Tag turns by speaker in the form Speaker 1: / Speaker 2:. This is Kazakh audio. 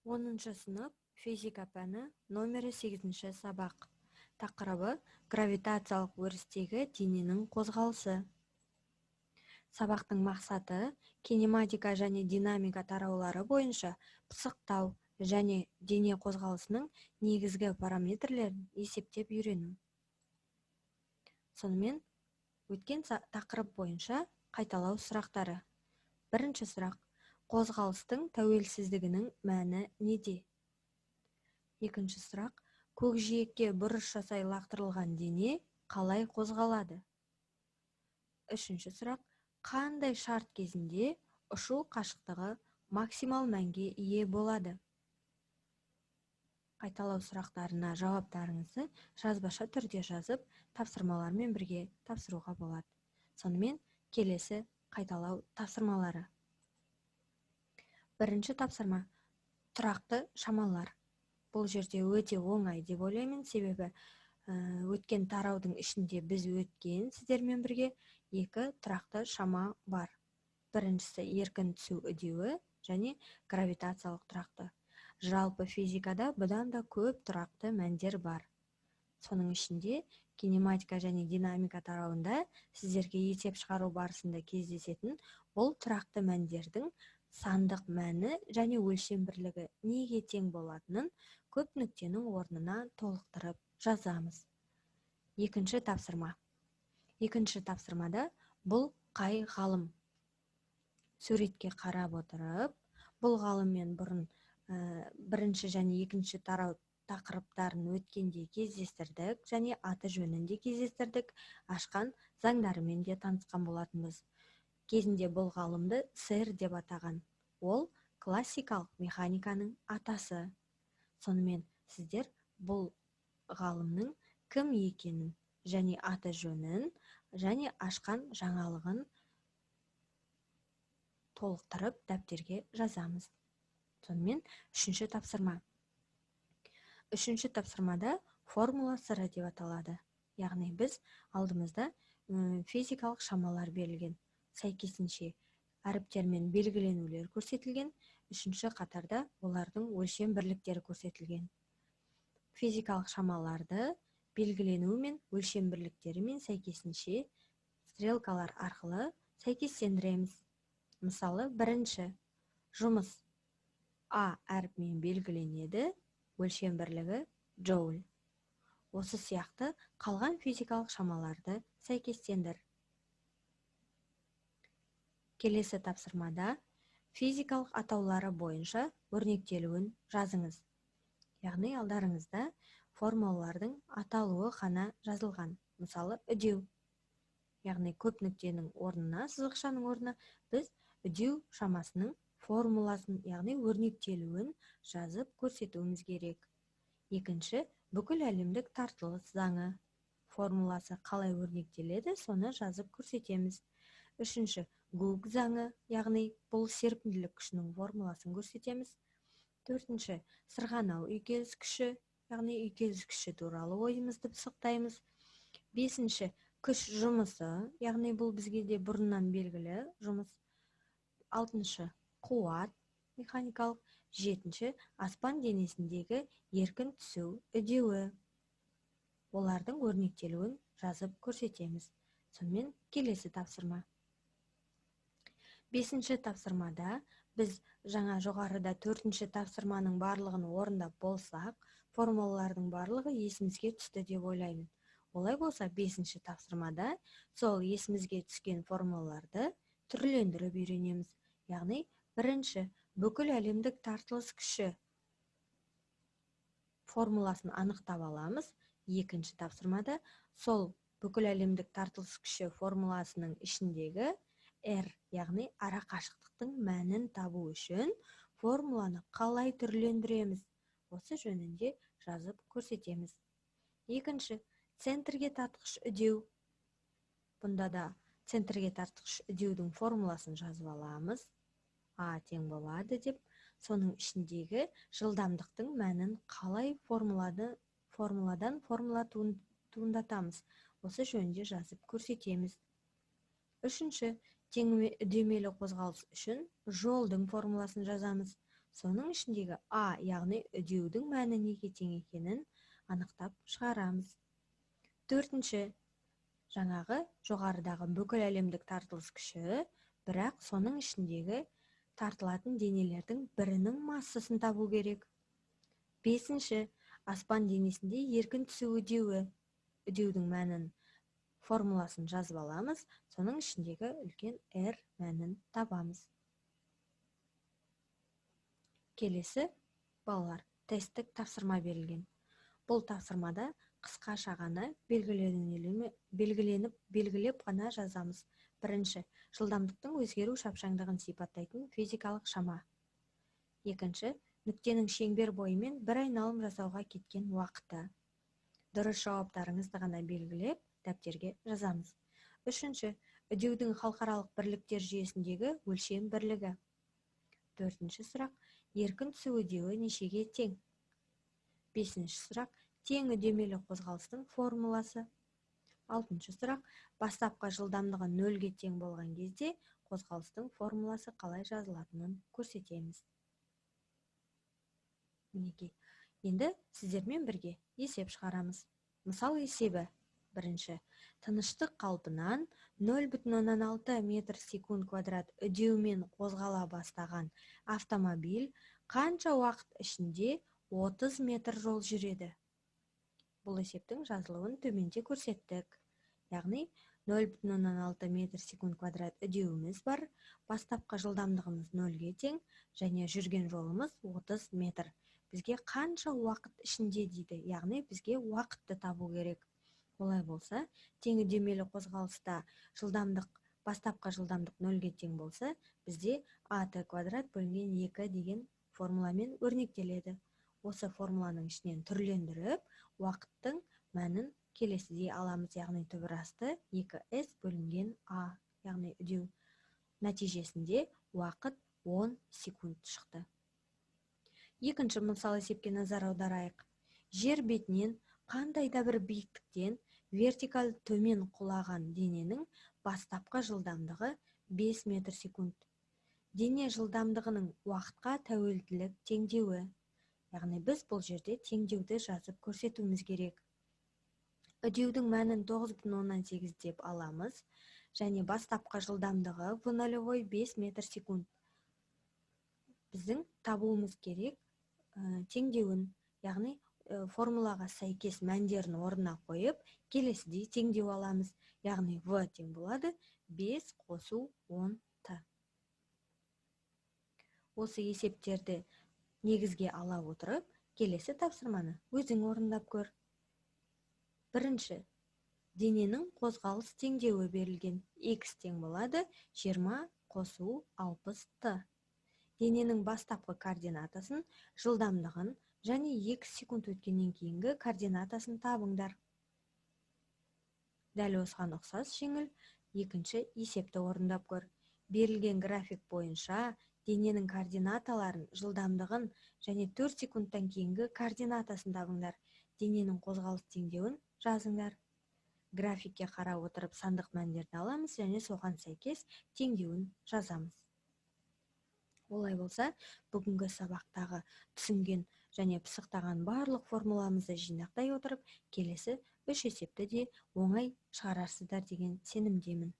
Speaker 1: 10-сынып, физика пәні, номері 8 сабақ. Тақырыбы: гравитациялық өрістегі дененің қозғалысы. Сабақтың мақсаты: кинематика және динамика тараулары бойынша пысықтау және дене қозғалысының негізгі параметрлерін есептеп үйрену. Сонымен, өткен тақырып бойынша қайталау сұрақтары. Бірінші сұрақ: қозғалыстың тәуелсіздігінің мәні неде? Екінші сұрақ: көкжиекке бұрыш жасай лақтырылған дене қалай қозғалады? Үшінші сұрақ: қандай шарт кезінде ұшу қашықтығы максимал мәнге ие болады? Қайталау сұрақтарына жауаптарыңызды жазбаша түрде жазып, тапсырмалармен бірге тапсыруға болады. Сонымен, келесі қайталау тапсырмалары. Бірінші тапсырма: тұрақты шамалар. Бұл жерде өте оңай деп ойлаймын, себебі өткен тараудың ішінде біз өткен сіздермен бірге екі тұрақты шама бар. Біріншісі — еркін түсу үдеуі және гравитациялық тұрақты. Жалпы физикада бұдан да көп тұрақты мәндер бар. Соның ішінде кинематика және динамика тарауында сіздерге есеп шығару барысында кездесетін бұл тұрақты мәндердің сандық мәні және өлшем бірлігі неге тең болатынын көп нүктенің орнына толықтырып жазамыз. Екінші тапсырма. Екінші тапсырмада бұл қай ғалым? Суретке қарап отырып, бұл ғалыммен бұрын бірінші және екінші тарау тақырыптарын өткенде кездестірдік және аты жөнін де кездестірдік, ашқан заңдарымен де танысқан болатынбыз. Кезінде бұл ғалымды сэр деп атаған. Ол классикалық механиканың атасы. Сонымен, сіздер бұл ғалымның кім екенін және аты жөнін және ашқан жаңалығын толықтырып дәптерге жазамыз. Сонымен, үшінші тапсырма. Үшінші тапсырмада формула сыры деп аталады. Яғни біз алдымызда физикалық шамалар берілген. Сәйкесінше әріптермен белгіленулер көрсетілген, үшінші қатарда олардың өлшем бірліктері көрсетілген. Физикалық шамаларды белгіленуі мен өлшем бірліктерімен сәйкесінше стрелкалар арқылы сәйкестендіреміз. Мысалы, бірінші жұмыс А әрпімен белгіленеді, өлшем бірлігі джоуль. Осы сияқты қалған физикалық шамаларды сәйкестендір. Келесі тапсырмада физикалық атаулары бойынша өрнектелуін жазыңыз. Яғни алдарыңызда формулалардың аталуы ғана жазылған. Мысалы, үдеу. Яғни көп нүктенің орнына, сызықшаның орнына біз үдеу шамасының формуласын, яғни өрнектелуін жазып көрсетуіміз керек. Екінші, бүкіл әлемдік тартылыс заңы формуласы қалай өрнектеледі, соны жазып көрсетеміз. Үшінші, Гук заңы, яғни бұл серпімділік күшінің формуласын көрсетеміз. Төртінші, сырғанау үйкеліс күші, яғни үйкеліс күші туралы ойымызды пысықтаймыз. Бесінші, күш жұмысы, яғни бұл бізге де бұрыннан белгілі жұмыс. Алтыншы, қуат механикалық. Жетінші, аспан денесіндегі еркін түсу үдеуі. Олардың өрнектелуін жазып көрсетеміз. Сонымен, келесі тапсырма. Бесінші тапсырмада біз жаңа жоғарыда төртінші тапсырманың барлығын орындап болсақ, формулалардың барлығы есімізге түсті деп ойлаймын. Олай болса, бесінші тапсырмада сол есімізге түскен формулаларды түрлендіріп үйренеміз. Яғни бірінші, бүкіл әлемдік тартылыс күші формуласын анықтап аламыз. Екінші тапсырмада сол бүкіл әлемдік тартылыс күші формуласының ішіндегі R, яғни ара қашықтықтың мәнін табу үшін формуланы қалай түрлендіреміз, осы жөнінде жазып көрсетеміз. Екінші, центрге тартқыш үдеу. Бұнда да центрге тартқыш үдеудің формуласын жазып аламыз. А тең болады деп, соның ішіндегі жылдамдықтың мәнін қалай формуладан формула туындатамыз, осы жөнінде жазып көрсетеміз. Үшінші, үдемелі қозғалыс үшін жолдың формуласын жазамыз. Соның ішіндегі А, яғни үдеудің мәні неге тең екенін анықтап шығарамыз. Төртінші, жаңағы жоғарыдағы бүкіл әлемдік тартылыс күші, бірақ соның ішіндегі тартылатын денелердің бірінің массасын табу керек. Бесінші, аспан денесінде еркін түсу үдеуі. Үдеудің мәнін, формуласын жазып аламыз, соның ішіндегі үлкен R мәнін табамыз. Келесі, балалар, тесттік тапсырма берілген. Бұл тапсырмада қысқаша ғана белгілеп ғана жазамыз. Бірінші, жылдамдықтың өзгеру шапшаңдығын сипаттайтын физикалық шама. Екінші, нүктенің шеңбер бойымен бір айналым жасауға кеткен уақыты. Дұрыс жауаптарыңызды ғана белгілеп, дәптерге жазамыз. Үшінші, үдеудің халықаралық бірліктер жүйесіндегі өлшем бірлігі. Төртінші сұрақ, еркін түсу үдеуі нешеге тең? Бесінші сұрақ, тең үдемелі қозғалыстың формуласы. Алтыншы сұрақ, бастапқы жылдамдығы 0-ге тең болған кезде қозғалыстың формуласы қалай жазылатынын көрсетеміз. Мінекей, енді сіздермен бірге есеп шығарамыз. Мысал есебі. Бірінші, тыныштық қалпынан 0,6 метр секунд квадрат үдеумен қозғала бастаған автомобиль қанша уақыт ішінде 30 метр жол жүреді? Бұл есептің жазылуын төменде көрсеттік. Яғни 0,6 метр секунд квадрат үдеуіміз бар, бастапқы жылдамдығымыз 0-ге тең және жүрген жолымыз 30 метр. Бізге қанша уақыт ішінде дейді, яғни бізге уақытты табу керек. Олай болса, тең үдемелі қозғалыста жылдамдық, бастапқы жылдамдық 0-ге тең болса, бізде ат квадрат бөлінген 2 деген формуламен өрнектеледі. Осы формуланың ішінен түрлендіріп, уақыттың мәнін келесідей аламыз, яғни түбір асты 2s бөлінген а, яғни үдеу. Нәтижесінде уақыт 10 секунд шықты. Екінші мысал есепке назар аударайық. Жер бетінен қандай да бір биіктіктен вертикаль төмен құлаған дененің бастапқы жылдамдығы 5 метр секунд. Дене жылдамдығының уақытқа тәуелділік теңдеуі. Яғни біз бұл жерде теңдеуді жазып көрсетуіміз керек. Үдеудің мәнін 9,8 деп аламыз және бастапқы жылдамдығы в0 5 метр секунд. Біздің табуымыз керек теңдеуін, яғни формулаға сәйкес мәндерін орнына қойып, келесідей теңдеу аламыз. Яғни в тең болады 5 қосу 10 т. Осы есептерді негізге ала отырып, келесі тапсырманы өзің орындап көр. Бірінші, дененің қозғалыс теңдеуі берілген. X тең болады 20 қосу 60 т. Дененің бастапқы координатасын, жылдамдығын және 2 секунд өткеннен кейінгі координатасын табыңдар. Дәл осыған ұқсас жеңіл екінші есепті орындап көр. Берілген график бойынша дененің координаталарын, жылдамдығын және 4 секундтан кейінгі координатасын табыңдар. Дененің қозғалыс теңдеуін жазыңдар. Графикке қарап отырып сандық мәндерді аламыз және соған сәйкес теңдеуін жазамыз. Олай болса, бүгінгі сабақтағы түсінген және пысықтаған барлық формуламызды жинақтай отырып, келесі 3 есепті де оңай шығарарсыздар деген сенімдемін.